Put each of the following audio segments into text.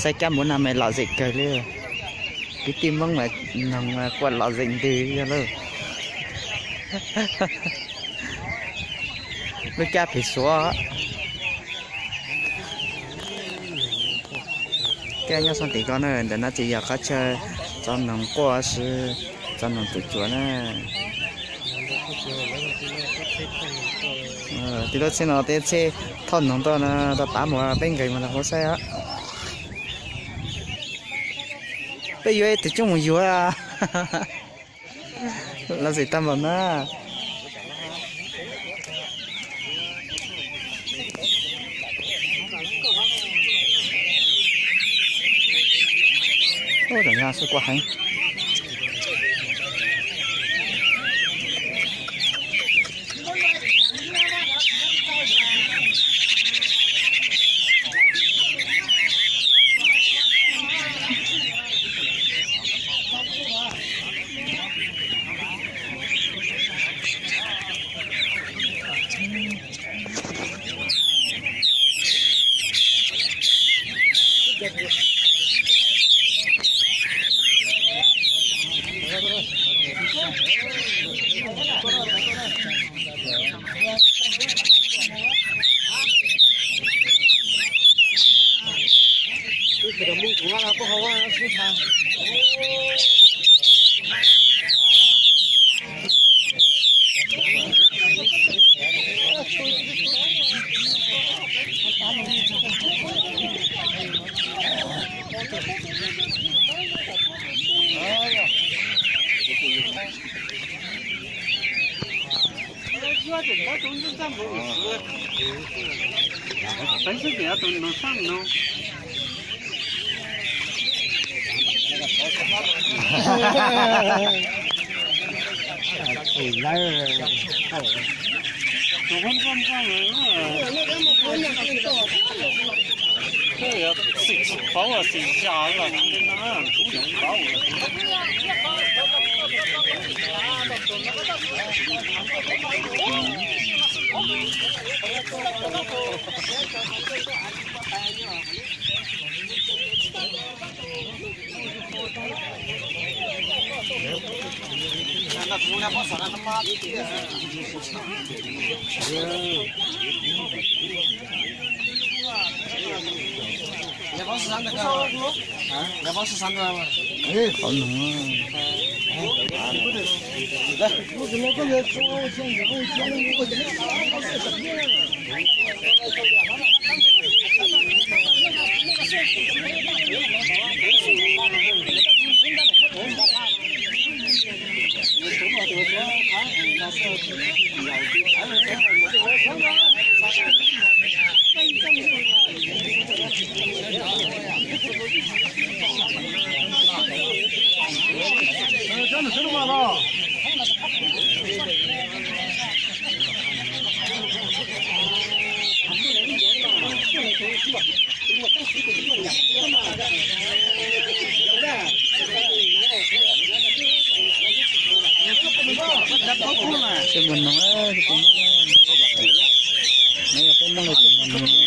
Saib kab npua nag mas lom zem kawg li. Kwv tij Hmoob mas noog mas quaj lom zem ntws yog lawm. Lub kab pem Suav. Kab nyob sab tim ko na, ntawm no ces yog qhov chaw tso noog quaj, tso noog tus cuav na. Tib lub tsheb no, tib tsheb thauj noog tuaj no, rau tav mus peb nqes mus rau hauv saib. Peb yuav ib tug coob mus yuav. Lom zem tag npaum na. Ub, tam yog sab quaj heev. Qhov no. Tsis muaj noog, no yog peb Hmoob los tsis muaj noog.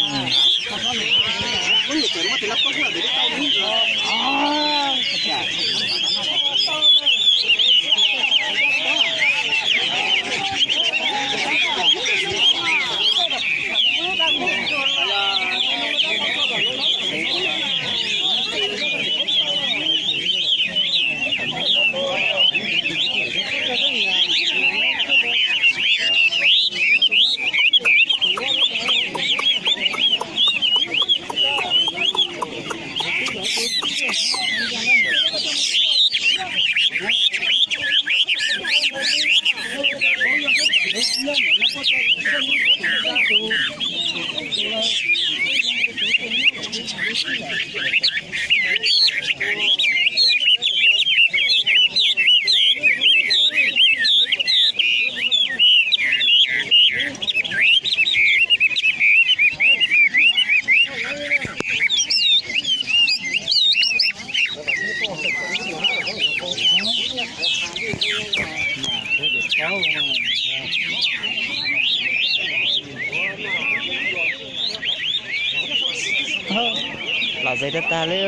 Tom zes tag tag li.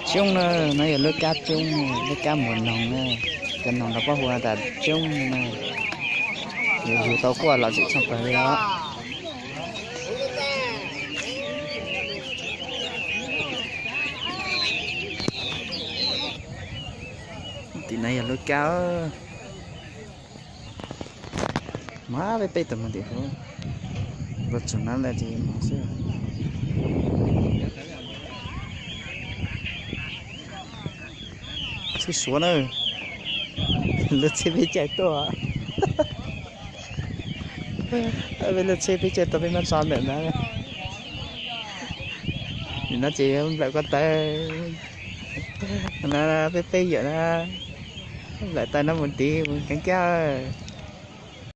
Coob na, no yog lub kab coob, lub kab muag noog na, cov noog rau pob hu tas coob na, yus yug tau quaj los txim txhob pawg li os. Tim no yog lub kab. Mas peb peb tug mus tim huv, npau tsuag na lawm ces mus xwb. Tsheb Suav na, lub tsheb peb caij tuaj. Peb lub tsheb peb caij tuaj peb muab tso ntawm na. Nim no ces nplawm ko taw, no peb peb yawm na, nplawm taw no mus tid mus keev kiag.